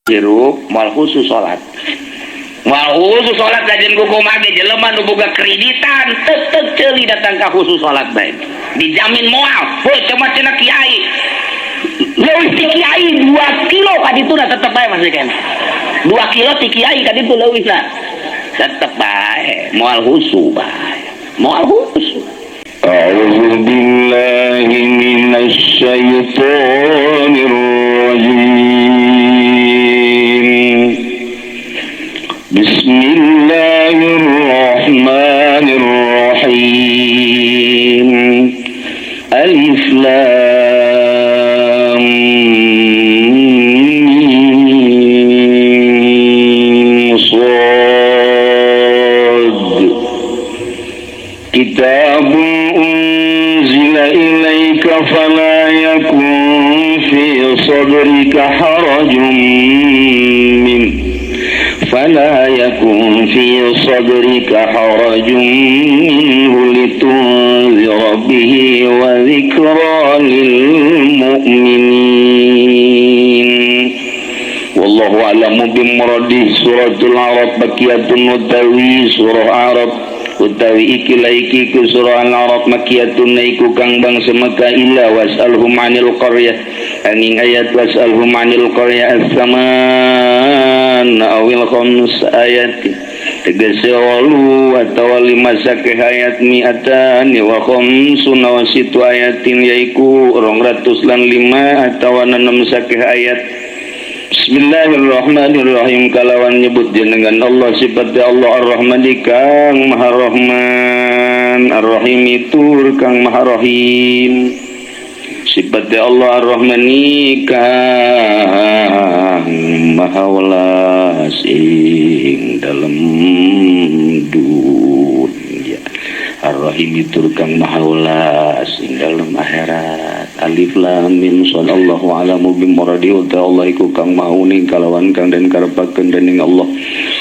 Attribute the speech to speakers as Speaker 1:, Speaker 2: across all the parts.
Speaker 1: Hirup moal khusus salat, moal khusus salat lajen ku kumaha ge. Jelema nu boga kreditan tek ceuli datang ka khusus salat bae, dijamin moal. Heuh, cuma cenah kiai leuwih ti kiai 2 kilo ka dituna, tetep bae masih keneh 2 kilo ti kiai ka ditu leuwihna, tetep bae moal khusu bae, moal khusu.
Speaker 2: أعوذ بالله من الشيطان الرجيم. بسم الله الرحمن الرحيم. ألف لام ميم صاد. كتاب أنزل إليك فلا يكن في صدرك حرج منه، فلا يكن في صدرك حرج منه لتنذر به وذكرى للمؤمنين. والله أعلم بمراده. سورة الأعراف مكية. Utawi surah Araf, utawi iki iki ku surah Al-A'raf makiyatun iku kang bangsa Mekah illa was'alhum 'anil qaryah, angin ayat was'alhum 'anil qaryah as-saman awil khams ayat, tegese 8 atawa 5 sakeh ayat, mi'atani wa khamsuna wa situ ayatin, yaiku 205 atawa 6 sakeh ayat. Bismillahirrahmanirrahim. Kalawan nyebut jenengan Allah, sifat Allah, Ar-Rahman kang Maha Rahman, Ar-Rahim tur kang Maha Rahim. Sifat Allah Ar-Rahmani kang Maha welas ing dalem dunya, Ar-Rahim tur kang Maha welas ing dalem akhirat. Alif lam mim shad. Allahu a'lamu bimuradi. Wa Allah iku kang maha uning kalawan kang den karepakeun dening Allah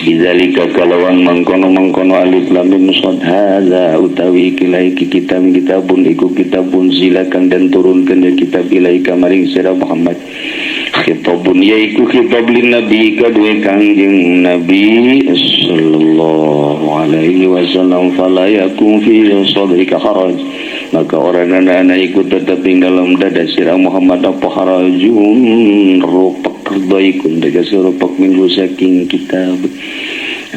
Speaker 2: bidzalika kalawan mangkono-mangkono. Alif lam mim shad. Hadza utawi iki iki kitab, kitabun iku kitabun zila kang den turunkeun ya kitab ilaika maring sira Muhammad, khitabun yaiku khitab lin nabi kadue Kangjeng Nabi sallallahu alaihi wasallam. Fala yakun fi sadrika haraj, maka orang anak ikut tetap ing dalam dada sira Muhammad apa harajun rupak doikun, tegese rupak minhu saking kitab,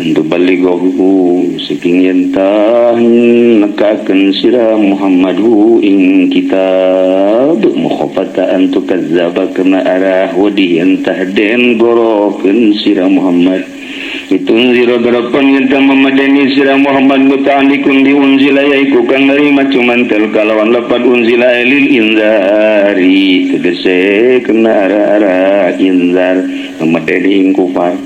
Speaker 2: antu balighahu saking yentah nekakeun sira Muhammadu ing kitab, mukhafata an tukadzdzaba kena arah wedi entah den gorokeun sira Muhammad. Litunzira garapan yenta memadani sira Muhammad, muta'alliqun di unzila yaiku kang nerima cumantel kalawan lapad unzila lil inzari, tegese kena arah-arah inzar, memadani ing kufar,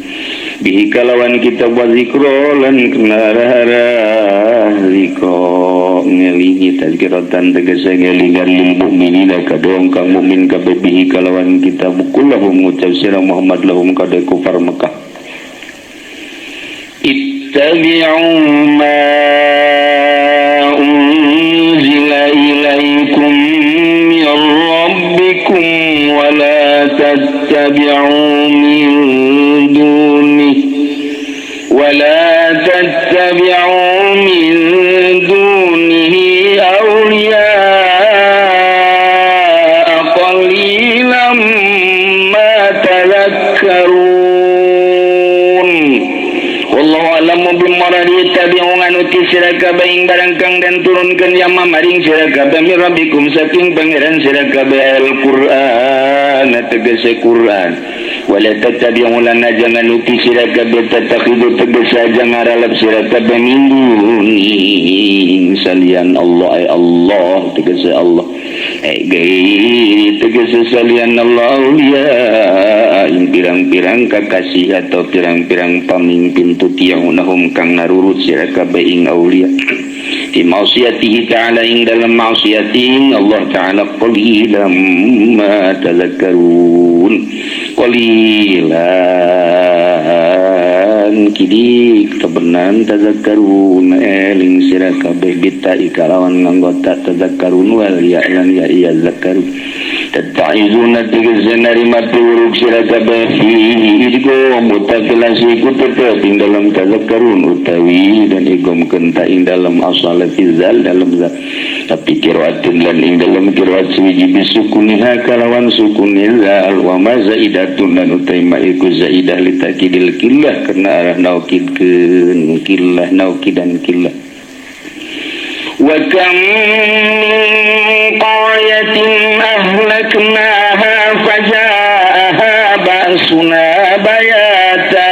Speaker 2: bihi kalawan kitab, wa zikra lan kena arah-arah zikra ngelingi, tazkiratan tegese ngelingan, lil mukminina kadong kang mukmin kabeh, bihi kalawan kitab. Kullahum ngucap sira Muhammad lahum kade kufar Mekah, ittabi'u ma unzila ilaikum min rabbikum wa la tattabi'u min dunihi wa la tattabi'u min dunihi awliya qalilan ma tadhakkarun. Wallahu a'lamu bimuradi. Ittabi'u nganuti sira kabeh ing barang kang den turunkeun ya maring sira kabeh min rabbikum saking pangeran sira kabeh, Al-Qur'an tegese Qur'an. Wala tattabi'u lan aja nganuti sira kabeh, tattakhidu tegese aja ngaralap sira kabeh, min duni salian Allah, ay Allah tegese Allah, ay gairi tegese salian Allah, auliya ing pirang-pirang kakasih atau pirang-pirang pamimpin, tuti'unahum kang narurut sira kabeh ing auliya, fi maksiatihi ta'ala ing dalam maksiati Allah ta'ala. Qalilan ma tadhakkarun, qalilan kidik tebenan, tadhakkarun eling sira kabeh, bita kalawan nganggo ta tadhakkarun wal ya lan ya iya zakkaru. Tattaizuna tegese narima piwuruk sira kabeh fihi idgham mutafilasi iku tetep ing dalam tazakkarun utawi dan igomkeun ta ing dalam asalati zal dalam zal tapi qiraatin lan ing dalam qiraat suwiji bisukuniha kalawan sukuni zal wa ma zaidatun lan utai ma iku zaidah litakidil killah karena arah naukidkeun killah naukidan killah. Wa kam min qaryatin ahlaknaha fajaaha ba'suna bayata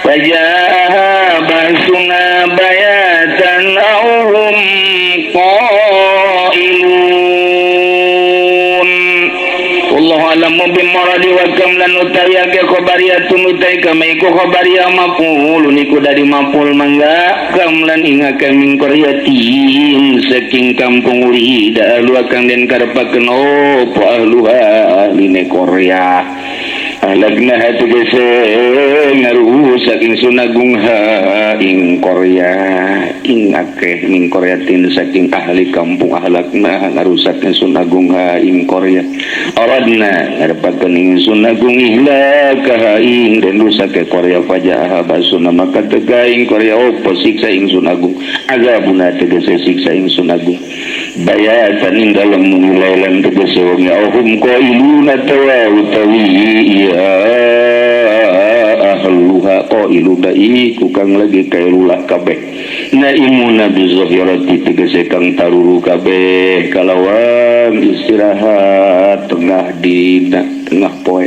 Speaker 2: fajaaha ba'suna bayatan aw hum qailun. Wallahu a'lamu bimuradi wa kam lan utawi ake khabariyatun utai kama iku khabariyah maf'ulun iku dari maf'ul mangga kam lan ingake min qaryatin saking kampung urida ahlu kang den karepakeun opo ahluha ahline Korea ahlakna tegese ngarusak ingsun agung ha ing Korea ing akeh ing Koreatin saking ahli kampung ahlakna ngarusak ingsun agung ha ing Korea aradna ngarepakeun ingsun agung ihlakaha ing den rusake Korea fajaha basuna maka teka ing Korea opo siksa ingsun agung azabuna tegese siksa ingsun agung bayatan ing dalem lailan tegese wong ahum qailuna tawa utawi ya ahluha qailuna iku kang lagi kailulah kabeh naimuna bizahirati tegese kang taruru kabeh kalawan istirahat tengah dina tengah poe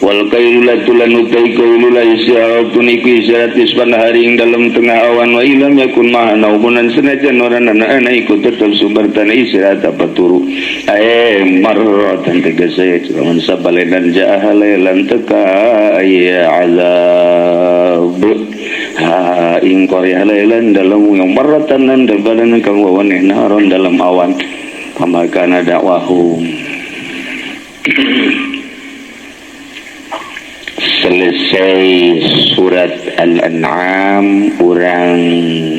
Speaker 2: wal kailulatu lan utai kailula istirahatun iku istirahat ispan hari ing dalem tengah awan wa ilam yakun ma'ana ubunan senajan ora ana iku tetep sumber tanah istirahat apa turu ae marratan tegese lamun sabalenan jaa lailan teka ya azab ha ing qaryah lailan dalam yang marratan lan dabalan kang wawaneh naron dalam awan pamakana dakwahum. Selesai surat Al-An'am, orang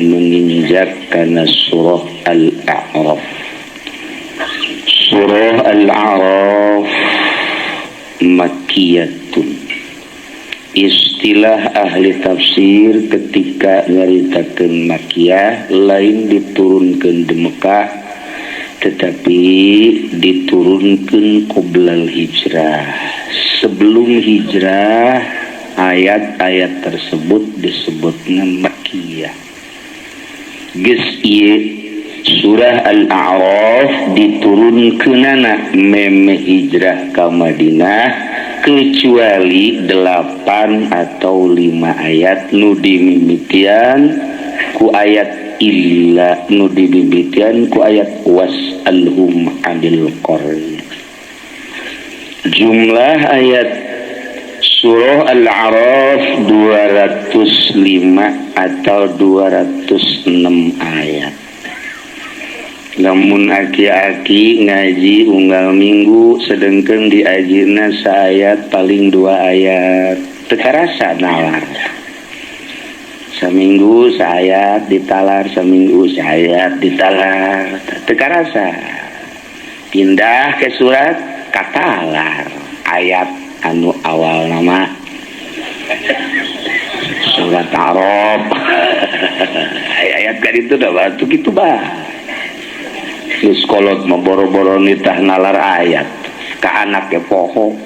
Speaker 2: menginjak karena surah Al-A'raf. Surah Al-A'raf makkiyatun. Istilah ahli tafsir ketika nyaritakeun makkiyah lain diturunkeun di Mekah tetapi diturunkeun qoblal hijrah. Sebelum hijrah ayat-ayat tersebut disebutna makkiyah. Geus ieu surah Al-A'raf diturunkeunana meme hijrah ka Madinah kecuali 8 atau 5 ayat nu dimimitian ku ayat illa nu dimimitian ku ayat was'alhum 'anil qaryah. Jumlah ayat surah Al-A'raf 205 atau 206 ayat. Lamun aki-aki ngaji unggal minggu sedengkeun diajina saayat paling 2 ayat teu karasa nalar. Saminggu saayat ditalar, saminggu saayat ditalar, teu karasa. Pindah ke surat katalar ayat anu awal nama surat Arab. Ayat kan itu dah batu gitu bah. Geus kolot mah boro-boro nitah nalar ayat ka anak ge poho.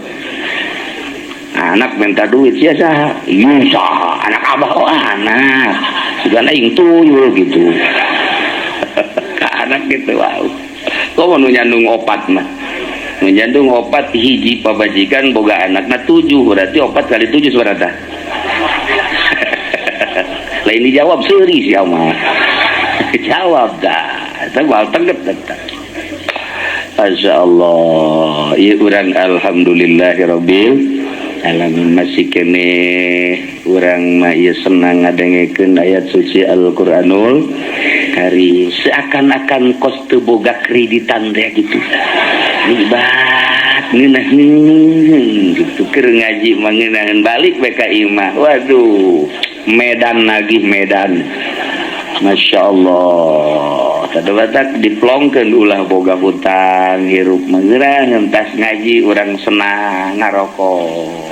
Speaker 2: Anak minta duit sia saha? Ieu saha? Anak abah oh anak. Sugan aing tuyul gitu. Ka anak gitu wow. Komo nu nyandung opat mah. Nu nyandung opat hiji pabajikan boga anakna 7 berarti 4 kali 7 sabaraha? Lain dijawab seuri sia mah. Jawab dah. Saya tengget tetap. Masya Allah. Ieu urang alhamdulillahirabbil alamin masih kene urang mah ieu senang ngadengekeun ayat suci Al-Qur'anul Karim. Seakan-akan kos teu boga kreditan teh gitu. Nikmat ngeunaheun gitu keur ngaji mah ngeunaheun balik we ka imah. Waduh, Medan nagih Medan. Masya Allah.
Speaker 1: Tah batak diplongkeun ulah boga hutang hirup mah ngentas ngaji urang senang ngarokok.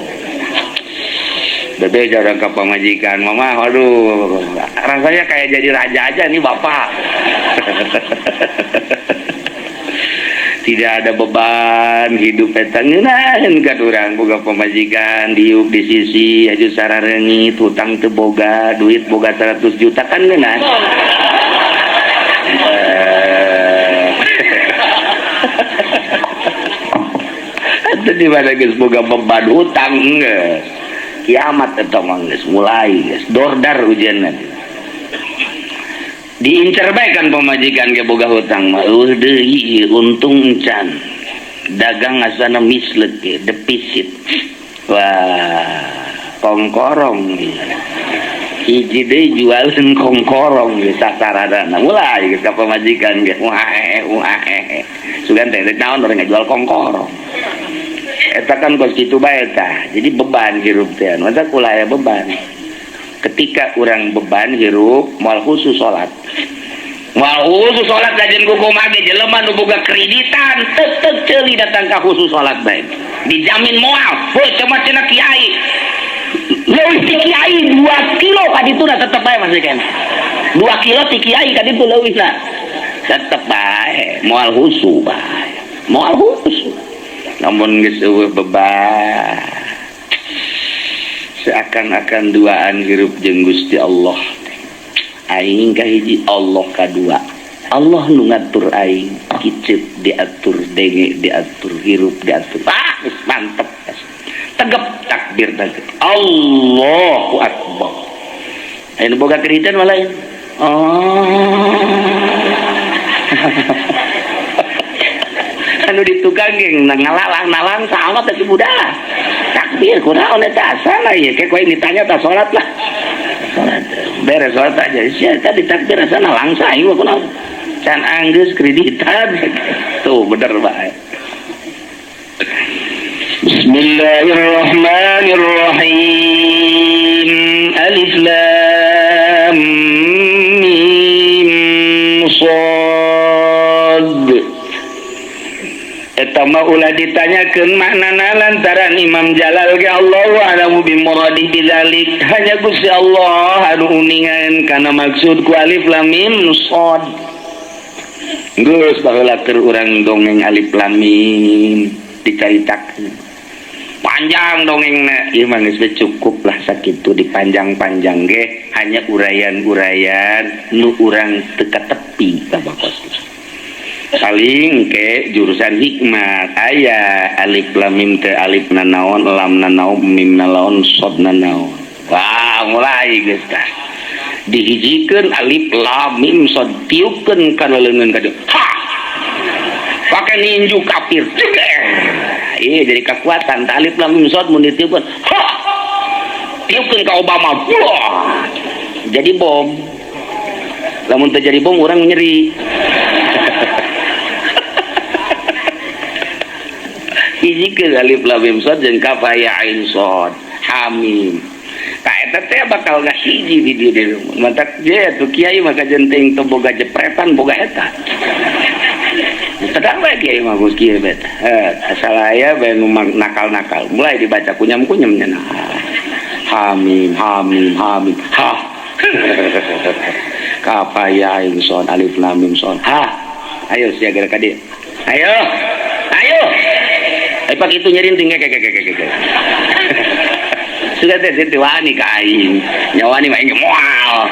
Speaker 1: Bebe jarang ke pamajikan, mama, aduh, rasanya kayak jadi raja aja nih bapak. Tidak ada beban hidup eta ngeunaheun ka urang boga pamajikan diuk di sisi aju sarareungit hutang teu boga duit boga 100 juta kan ngeunah. Atuh di mana geus boga beban hutang geus. Kiamat eta mah geus mulai geus dordar ujianna. Diincer bae kan pamajikan ge boga hutang mah eueuh deui untung can. Dagang asana mislet ge defisit. Wah, kongkorong hiji deui jualeun kongkorong ge sasaradana. Mulai geus ka pamajikan ge wah wah. Sugan teh naon urang ngajual kongkorong. Eta kan kos kitu bae tah. Jadi beban hirup teh. Mata kula aya beban. Ketika urang beban hirup moal khusus salat. Moal khusus salat kajen ku kumaha ge jelema nu boga kreditan tek-tek ceuli datang ka khusus salat bae. Dijamin moal. Heuh cuma cenah kiai. Leuwih ti kiai 2 kilo ka dituna tetep bae masih keneh. 2 kilo ti kiai ka ditu leuwihna. Tetep bae moal khusus bae. Moal khusus. Namun geus eueuh beban seakan-akan duaan hirup jeung Gusti Allah aing kahiji Allah kadua Allah nu ngatur aing kiceup diatur denge diatur hirup diatur ah geus mantep tegep takbir tegep Allahu akbar aya nu boga kreditan mah lain oh anu di tukang geng ngalalang nalang sama teh budak takbir kunaon eta asana ieu ke koe ditanya tah salat lah salat beres salat aja sia tadi takbir asana langsa aing mah kunaon can anggeus kreditan tuh bener bae. Bismillahirrahmanirrahim. Alif lam mim shad. Eta mah ulah ditanyakeun maknana lantaran Imam Jalal ge Allahu a'lamu bi muradihi bidzalik. Hanya Gusti Allah anu uningan kana maksud ku alif lam mim shad. Geus baheula keur urang dongeng alif lam mim dicaritakeun. Panjang dongengna, ieu mah geus cukup lah sakitu dipanjang-panjang ge hanya uraian-uraian nu urang teu katepi ka bakos. Paling ke jurusan hikmat aya alif lam mim teh alif nanaon lam nanaon mim nanaon shad nanaon. Wah, mulai geus tah. Dihijikeun alif lam mim shad tiupkeun kana leungeun ka dieu. Ha! Pake ninju kafir. Iya jadi kekuatan alif lam mim shad mun ditiupkeun. Ha! Tiupkeun ka Obama. Wah! Jadi bom. Lamun teu jadi bom urang nyeri. Hijikeun alif lam mim shad jeung kaf ya ain shad hamim. Ka eta teh bakal ngahiji di dieu di mantak je atuh kiai mah kajen teuing teu boga jepretan boga eta. Sedang bae kiai mah geus kieu bae tah. Asal aya bae nu nakal-nakal mulai dibaca kunyam-kunyam nya. Hamim hamim hamim ha. Kaf ya ain shad alif lam mim shad ha. Ayo sia geura ka dieu. Ayo. Ayo. Pak itu nyerinting kek. Sudah teh teu wani ka aing. Nya wani mah aing moal.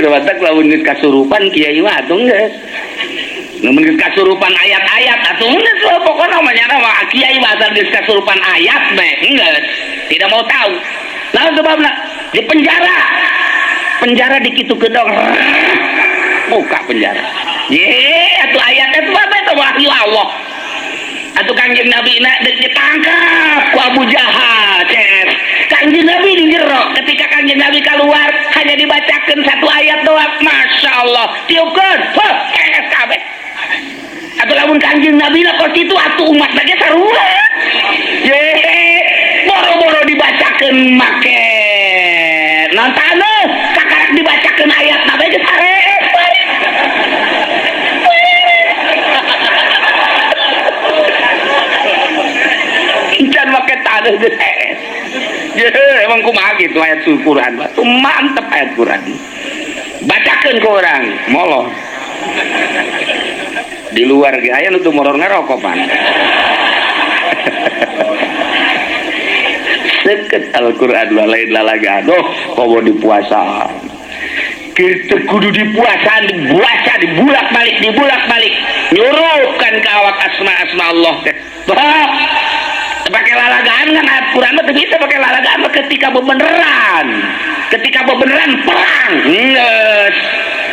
Speaker 1: Batak lamun geus kasurupan kiai mah atuh geus. Lamun geus kasurupan ayat-ayat atuh geus pokona mah nyana mah kiai mah asal geus kasurupan ayat bae geus. Tidak mau tahu. Lamun sebabna di penjara. Penjara dikitukeun dong. Buka penjara. Ye, atuh ayat eta mah eta wahyu Allah. Atuh Kangjeng Nabi na ditangkap ku Abu Jahal, ces. Kangjeng Nabi di jero, ketika Kangjeng Nabi keluar hanya dibacakan satu ayat doang, Masya Allah, tiupkeun, heuh, es kabeh. Atuh lamun Kangjeng Nabi na kos kitu atuh umat lagi sarua. Ye, boro-boro dibacakeun make Naon taneuh kakarak dibacakeun ayat na bae geus harees bae. Can make taneuh geus hees. Ye, emang kumaha gitu ayat Quran. Mantep ayat Quran. Bacakeun ke orang, molor. Di luar ge aya nu teu molor ngarokok pan. Seket Al-Qur'an lain lalagaan. Oh, komo dipuasaan. Kitu kudu dipuasaan, dibaca, dibulak-balik, dibulak-balik. Nyurupkan ka awak asma-asma Allah teh. Pakai lalagaan kan ayat Quran mah teu bisa pakai lalagaan mah ketika bebeneran. Ketika bebeneran perang. Geus.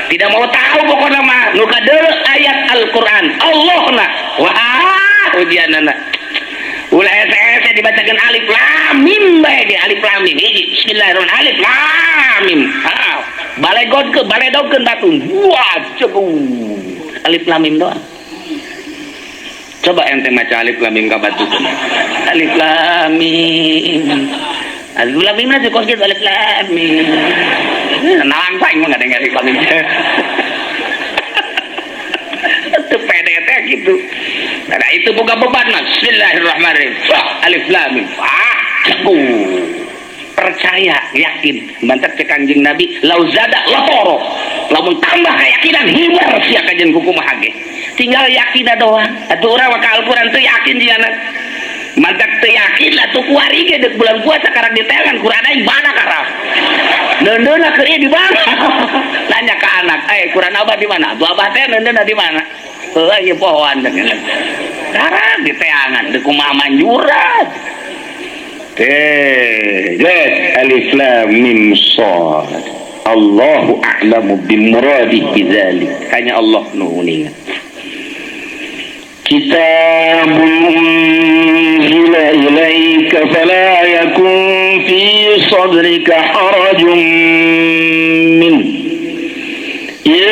Speaker 1: Tidak mau tahu pokoknya mah nu kadeuleu ayat Al-Qur'an. Allahna. Wah, ujianana. Ulah hese-hese dibacakeun alif lam mim bae ge alif lam mim. Hiji bismillahirrahmanirrahim alif lam mim. Ha, balegodkeun baledogkeun batu. Wah, ceguh. Alif lam mim doang. Coba ente maca alif lam mim ka batu. Alif lam mim. Alif lam mim na kos kitu alif lam mim. Nalangsa mah ngadeng alif lam mim. Itu pede teh gitu. Nah, itu boga beban mah. Bismillahirrahmanirrahim. Wah, alif lam mim. Ah, ceguh. Percaya, yakin. Mantap cek Kanjeng Nabi, lauzada latoro. Lamun tambah keyakinan hibar sia kajen kumaha ge. Tinggal yakin doang. Atuh urang mah ka Al-Qur'an teu yakin jiana. Mantap teu yakin atuh kuari ge deuk bulan puasa karak diteangan Qur'an aing mana karah. Neundeuna keur ieu di mana? Nanya ka anak, "Eh, Qur'an abah di mana?" Atuh abah teh neundeuna di mana? Heuh, ieu pohoan teh. Karak diteangan deuk kumaha manjurat. Teh, alif lam mim shad. Allahu a'lamu bimuradihi bidzalik. Hanya Allah nu uninga.
Speaker 2: Kitabun unzila ilaika fala yakun fi sadrika harajun min.
Speaker 1: Ye,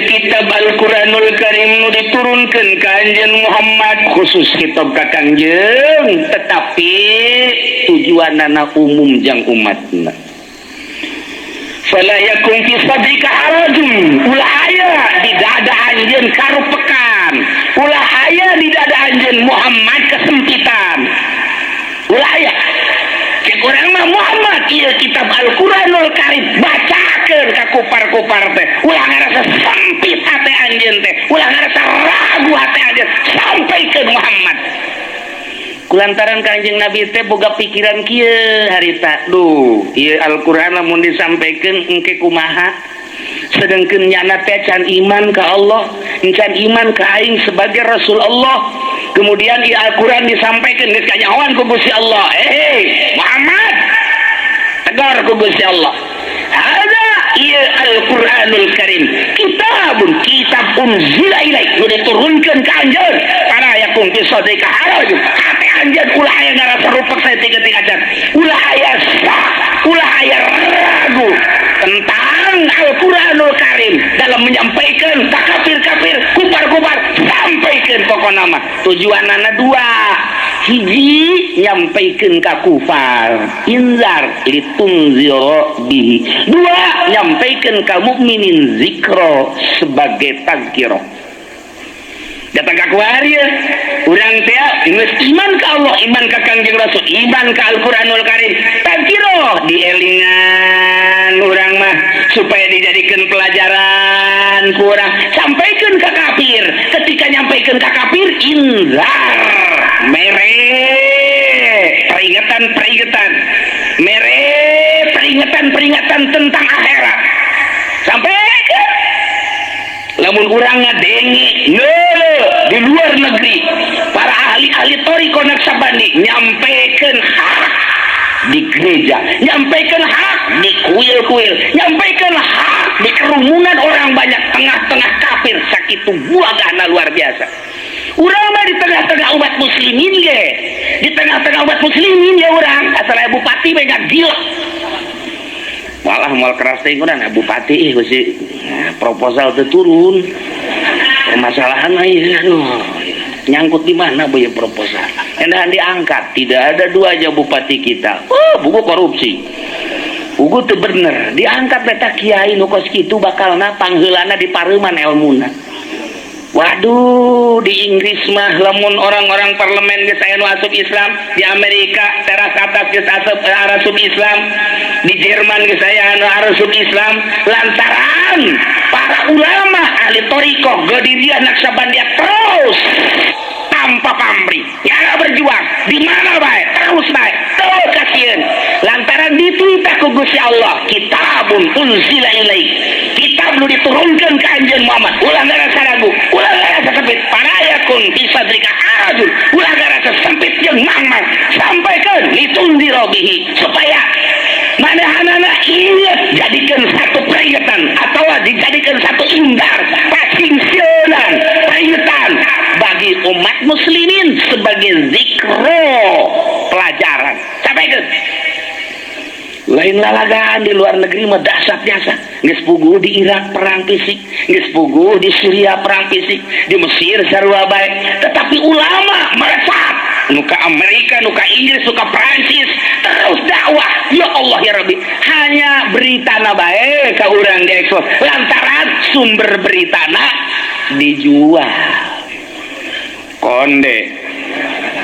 Speaker 1: kitab Al-Qur'anul Karim nu diturunkeun ka Anjeun Muhammad khusus kitab ka Kangjeng tetapi tujuanana umum jang umatna. Fala yakun fi sadrika harajun, ulah aya di dada anjeun karupekan, ulah aya di dada anjeun Muhammad kesempitan, ulah aya. Cek urang mah Muhammad ieu kitab Al-Qur'anul Karim bacakeun ka kupar-kupar teh, ulah ngarasa sempit hate anjeun teh, ulah ngarasa ragu hate anjeun, sampaikeun Muhammad. Kulantaran Kanjeng Nabi teh boga pikiran kieu harita, duh ieu Al-Qur'an lamun disampaikeun engke kumaha, sedengkeun nyana teh can iman ka Allah, can iman ka aing sebagai Rasul Allah. Kemudian ieu Al-Qur'an disampaikeun geus kanyahoan ku Gusti Allah, Muhammad, tegar ku Gusti Allah. Hada ieu Al-Qur'anul Karim kitabun kitab unzila ilaik nu diturunkeun ka anjeun, para yakun fi sadrika harajun. Hate anjeun ulah aya ngarasa rupek saeutik-eutik acan, ulah aya sak, ulah aya ragu tentang Al-Qur'anul Karim dalam menyampaikan ka kafir-kafir, kupar-kupar, sampaikeun pokona mah tujuanana dua. Hiji nyampaikeun ka kufar, inzar litunzira bihi. Dua nyampaikeun ka mukminin zikro sebagai tazkirah. Datang ka kuari ya, urang teh geus iman ka Allah, iman ka Kangjeng Rasul, iman ka Al-Qur'anul Karim. Tazkirah dielingan urang mah supaya dijadikan pelajaran ku urang. Sampaikeun ka kafir, ketika nyampaikeun ka kafir inzar, mere peringatan-peringatan, mere peringatan-peringatan tentang akhirat. Sampai lamun urang ngadenge ngeuleuh di luar negeri para ahli-ahli thariqah Naqsabandi nyampaikan hak di gereja, nyampaikan hak di kuil-kuil, nyampaikan hak di kerumunan orang banyak, tengah-tengah kafir sakitu buagana luar biasa. Urang mah di tengah-tengah umat muslimin ge, di tengah-tengah umat muslimin ya urang asal aya bupati bae gila. Malah moal keras teh urang bupati ih beusi proposal teu turun. Permasalahan mah ieu aduh nyangkut di mana bu ya proposal. Endahan diangkat, tidak ada dua aja bupati kita. Oh, buku korupsi. Ugu teu bener diangkat beta kiai nu kos kitu bakalna pangheulana di pareuman elmuna. Waduh, di Inggris mah lamun orang-orang parlemen geus aya nu asup Islam, di Amerika teras atas geus asup asup Islam, di Jerman geus aya anu asup Islam lantaran para ulama ahli thoriqoh Qadiriyah Naqsyabandiyah terus tanpa pamrih ya berjuang di mana bae terus bae terus kasieun lantaran dititah ku Gusti Allah kitabun unzila ilaik, kitab nu diturunkan ke anjeun Muhammad, ulah ngarasa ragu, ulah ngarasa sempit, fala yakun fi sadrika harajun, ulah ngarasa sempit jeung mangmang, sampaikan litundzira bihi supaya manehanana inget, jadikan satu peringatan atau dijadikan satu indar pasingsieunan peringatan bagi umat muslimin sebagai zikro pelajaran. Sampaikan lain lalagaan. Di luar negeri mah dahsyat biasa, geus puguh di Irak perang fisik, geus puguh di Syria perang fisik, di Mesir sarua bae, tetapi ulama melesat nu ka Amerika, nu ka Inggris, nu ka Prancis, terus dakwah. Ya Allah ya Rabbi, hanya beritana bae ka urang diekspos lantaran sumber beritana dijual konde.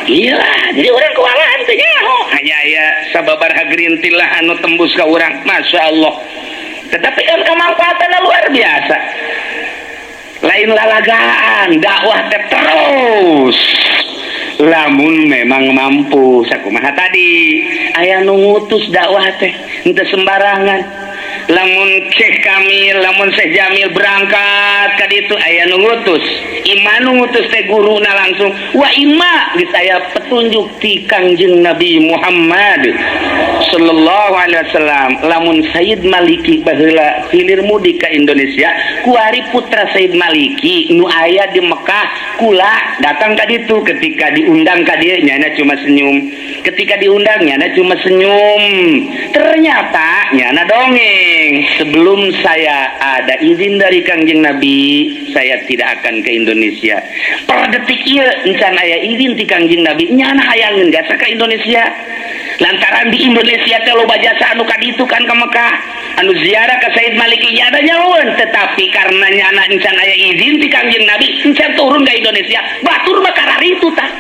Speaker 1: Iya, jadi orang kewalahan teh nyaho. Hanya ya sababaraha gerintil lah anu tembus ke orang. Masya Allah. Tetapi kan kemanfaatannya luar biasa. Lain lalagaan, dakwah teh terus. Lamun memang mampu, sakumaha tadi, aya nu ngutus dakwah teh, henteu sembarangan. Lamun Syekh Kamil, lamun Syekh Jamil berangkat ka ditu aya nu ngutus. Ima nu ngutus teh guruna langsung. Wa ima geus aya petunjuk ti Kangjeng Nabi Muhammad sallallahu alaihi wasallam. Lamun Sayyid Maliki baheula hilir mudik ka Indonesia, kuari putra Sayyid Maliki nu aya di Mekah kula datang ka ditu, ketika diundang ka dieu nyana cuma senyum. Ketika diundang nyana cuma senyum. Ternyata nyana dongeng, sebelum saya ada izin dari Kangjeng Nabi, saya tidak akan ke Indonesia. Per detik ieu encan aya izin ti Kangjeng Nabi, nyana hayangeun jasa ka Indonesia. Lantaran di Indonesia teh loba jasa anu ka ditu kan ka Mekah, anu ziarah ka Said Maliki nyana nyahoeun, tetapi karena nyana encan aya izin ti Kangjeng Nabi, encan turun ke Indonesia. Batur mah kararitu tah.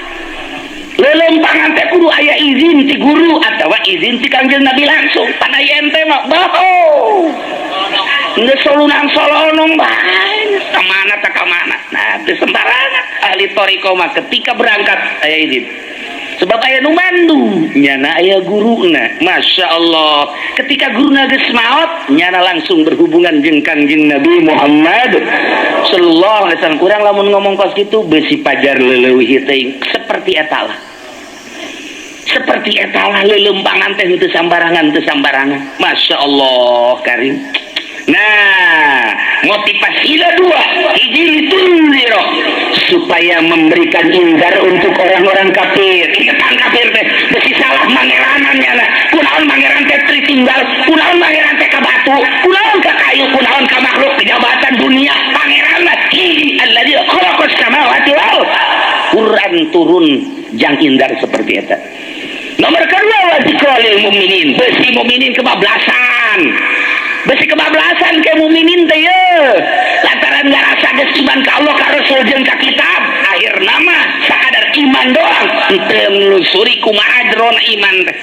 Speaker 1: Lelempangan teh kudu aya izin ti guru atau izin ti Kangjeng Nabi langsung. Pan aya ente mah baho. Geus solunang solonong bae, ka mana tak ka mana. Nah, teu sembarangan ahli thoriqoh mah ketika berangkat aya izin. Sebab aya nu mandu, nyana aya guruna. Masya Allah. Ketika guruna geus maot, nyana langsung berhubungan jeung Kangjeng Nabi Muhammad sallallahu alaihi wasallam. Kurang lamun ngomong kos kitu besi pajar leuwih teuing seperti eta lah. Seperti eta lah lelempangan teh henteu sambarangan, teu sambarangan. Masya Allah, karim. Nah, motivasinya dua. Hiji litundziro supaya memberikan inzar untuk orang-orang kafir. Ingetan kafir teh besi salah mangeranan nyana. Kunaon mangeran teh tinggal, kunaon mangeran teh ka batu, kunaon ka kayu, kunaon ka makhluk kejabatan dunia. Pangeran mah hiji, alladzi khalaqas samawati wal Quran turun jang inzar seperti eta. Nomor kedua wa dzikra lil mukminin. Besi mukminin kebablasan. Besi kebablasan ke mukminin teh ye. Lantaran ngarasa geus iman ka Allah, ka Rasul jeung ka kitab, akhir nama sakadar iman doang, teu menelusuri kumaha jerona iman teh.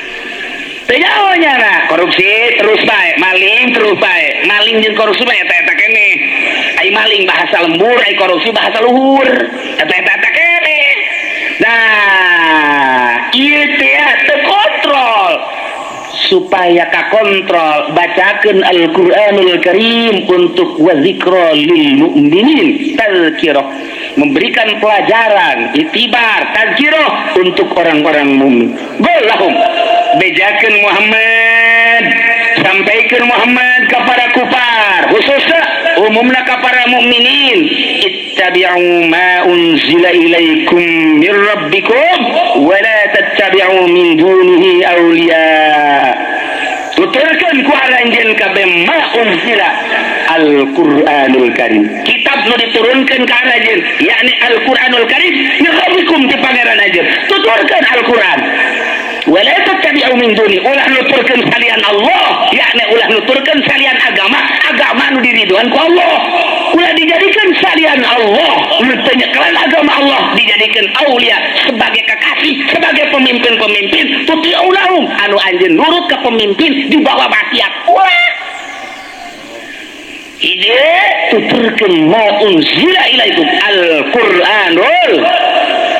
Speaker 1: Teu nyaho nyana, korupsi terus bae, maling terus bae. Maling jeung korupsi mah eta-eta keneh. Ai maling bahasa lembur, ai korupsi bahasa luhur. Eta-eta keneh. Nah, ieu teh teu kontrol. Supaya kakontrol, bacakeun Al-Qur'anul Karim untuk wa dzikra lil mu'minin, tazkirah, memberikan pelajaran, itibar, tazkirah untuk orang-orang mukmin. Lahum bejakeun Muhammad, sampaikan Muhammad kepada kufar, khususnya umumna kepada mukminin, ittabi'u ma unzila ilaikum mir rabbikum wa la tattabi'u min dunihi awliya. Tuturkeun ku aranjeun kabeh ma unzila Al-Qur'anul Karim, kitab nu diturunkeun ka aranjeun yakni Al-Qur'anul Karim, min rabbikum, ti pangeran anjeun. Tuturkeun Al-Qur'an. Wala tattabi'u min duni, ulah nuturkeun salian Allah, yakni ulah nuturkeun salian agama, agama nu diriduan ku Allah. Ulah dijadikan salian Allah, nu teu nyekelan agama Allah dijadikan aulia sebagai kekasih, sebagai pemimpin-pemimpin, tuti'unahum anu anjeun nurut ke pemimpin di bawah maksiat. Ulah ide tuturkeun ma unzila ilaikum al-Qur'anul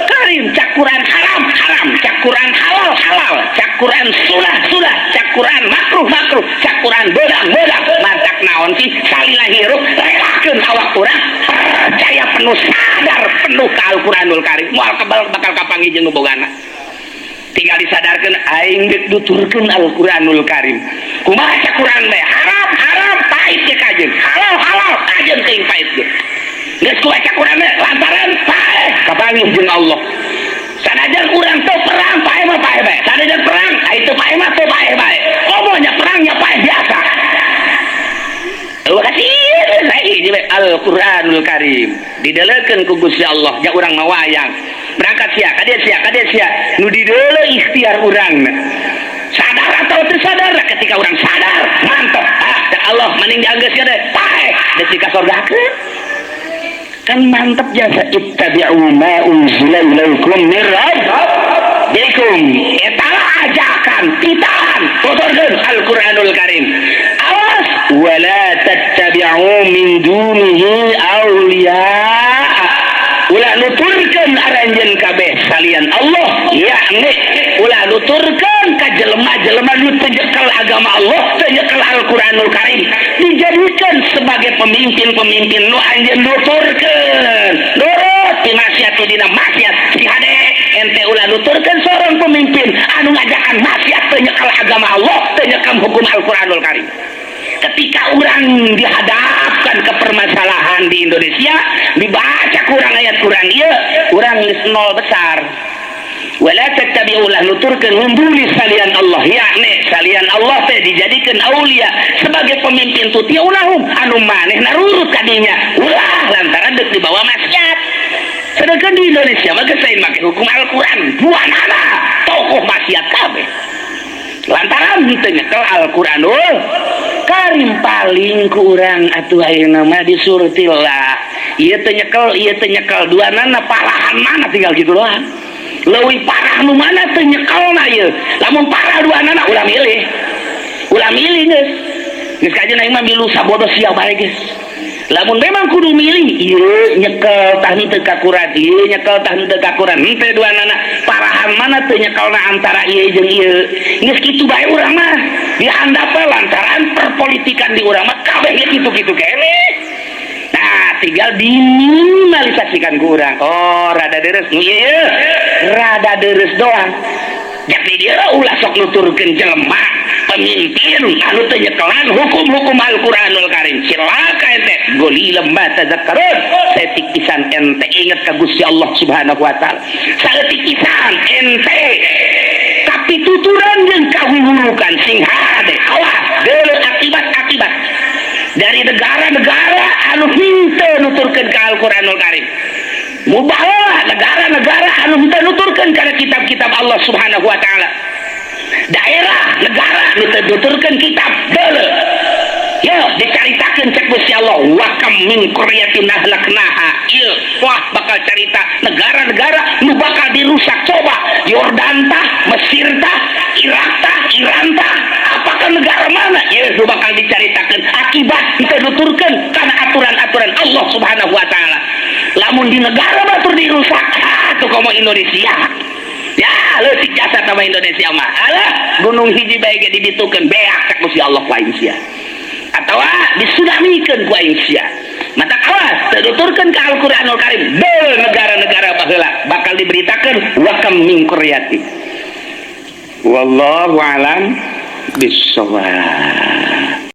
Speaker 1: Karim. Cak Quran haram haram, cak Quran halal halal, cak Quran sunnah sunnah, cak Quran makruh makruh, cak Quran beudang beudang. Mantak naon sih, salila hirup relakeun awak urang percaya penuh, sadar penuh ka Al-Qur'anul Karim, moal kebal bakal kapanggih jeung nu bogana. Tinggal disadarkan, aing geus nuturkeun Al-Qur'anul Karim. Kumaha cak Quran teh? Haram haram, pahit ge kajeun. Halal halal, kajeun teuing pahit ge. Geus ku baca Quran teh lantaran paeh kapanggih jeung Allah. Sanajan urang teu perang, paeh mah paeh bae. Sanajan perang, ai teu paeh mah teu paeh bae. Komo nya perang nya paeh biasa. Al-Qur'anul Karim didelekeun ku Gusti Allah, ja urang mah wayang berangkat sia ka dieu, sia ka dieu, sia nu dideuleu ikhtiar urang sadar atau teu sadar. Ketika urang sadar mantep, ah da Allah mending dianggeus sia deh, paeh deuk dikasorgakeun kan mantep jasa. Ittabi'u ma unzila ilaikum mir rabbikum, eta ajakan titahan, tuturkeun Al-Qur'anul Karim. Awas, wala tattabi'u min dunihi awliya, ulah nuturkeun aranjeun kabeh salian Allah, yakni ulah nuturkeun ka jelema-jelema nu teu nyekel agama Allah, teu nyekel Al-Qur'anul Karim, dijadikan sebagai pemimpin-pemimpin nu anjeun nuturkeun nurut di maksiat, dina maksiat. Si hade ente, ulah nuturkeun seorang pemimpin anu ngajakan maksiat, teu nyekel agama Allah, teu nyekel hukum Al-Qur'anul Karim. Ketika orang dihadapkan ke permasalahan di Indonesia, dibaca kurang ayat kurang, iya kurang nol besar. Wala tattabi'u, ulah nuturkeun min duni salian Allah, yakni salian Allah teh dijadikan aulia sebagai pemimpin, tuti'unahum anu maneh narurut kadinya, ulah, lantaran deuk dibawa maksiat. Sedangkan di Indonesia mah geus lain make hukum Al-Qur'an, buanana tokoh maksiat kabeh lantaran henteu nyekel Al-Qur'anul Karim. Paling kurang atuh ayeuna mah disurtil lah, ieu teu nyekel, ieu teu nyekel, duanana parahan mana, tinggal gitu doang. Leuwih parah nu mana teu nyekelna ieu? Lamun parah duanana, ulah milih, ulah milih geus. Geus kajeun aing mah milu sabodo sia bae geus. Lamun memang kudu milih, ieu nyekel tah henteu ka Quran, ieu nyekel tah henteu ka Quran, henteu duanana parahan mana teu nyekelna antara ieu jeung ieu, geus kitu bae urang mah dihandap, lantaran perpolitikan di urang mah kabeh ge kitu-kitu keneh. Nah, tinggal diminimalisasikan ku urang. Oh, rada deres nu ieu, rada deres doang. Jadi dia ulah sok nuturkeun jelema pemimpin anu teu nyekelan hukum-hukum Al-Qur'anul Karim. Cilaka ente, qalilan ma tazakkarun. Saeutik pisan ente inget ka Gusti Allah Subhanahu wa taala. Saeutik pisan ente kapituturan jeung kawiwulukan, sing hade. Awas, deuleu akibat-akibat dari negara-negara anu henteu nuturkeun ka Al-Qur'anul Karim. Mubahala negara-negara anu henteu nuturkeun kana kitab-kitab Allah Subhanahu wa taala. Daerah negara nu teu nuturkeun kitab, deuleu. Yo dicaritakeun cek Gusti Allah, wa kam min qaryatin ahlaknaha. Ieu wah bakal carita negara-negara nu bakal dirusak, coba Yordan tah, Mesir tah, Irak tah, Iran tah, apakah negara mana ieu nu bakal dicaritakeun akibat teu nuturkeun kana aturan-aturan Allah Subhanahu wa taala. Lamun di negara batur dirusak, ah tuh komo Indonesia. Ya, leutik jasa sama Indonesia mah. Alah, gunung hiji bae ge dibitukeun beak cek Gusti Allah ku aing sia. Atawa disunamikeun ku aing sia. Mata awas, teu nuturkeun ka Al-Qur'anul Karim. Deul negara-negara baheula bakal diberitakeun wa kam min qaryati. Wallahu alam bissawab.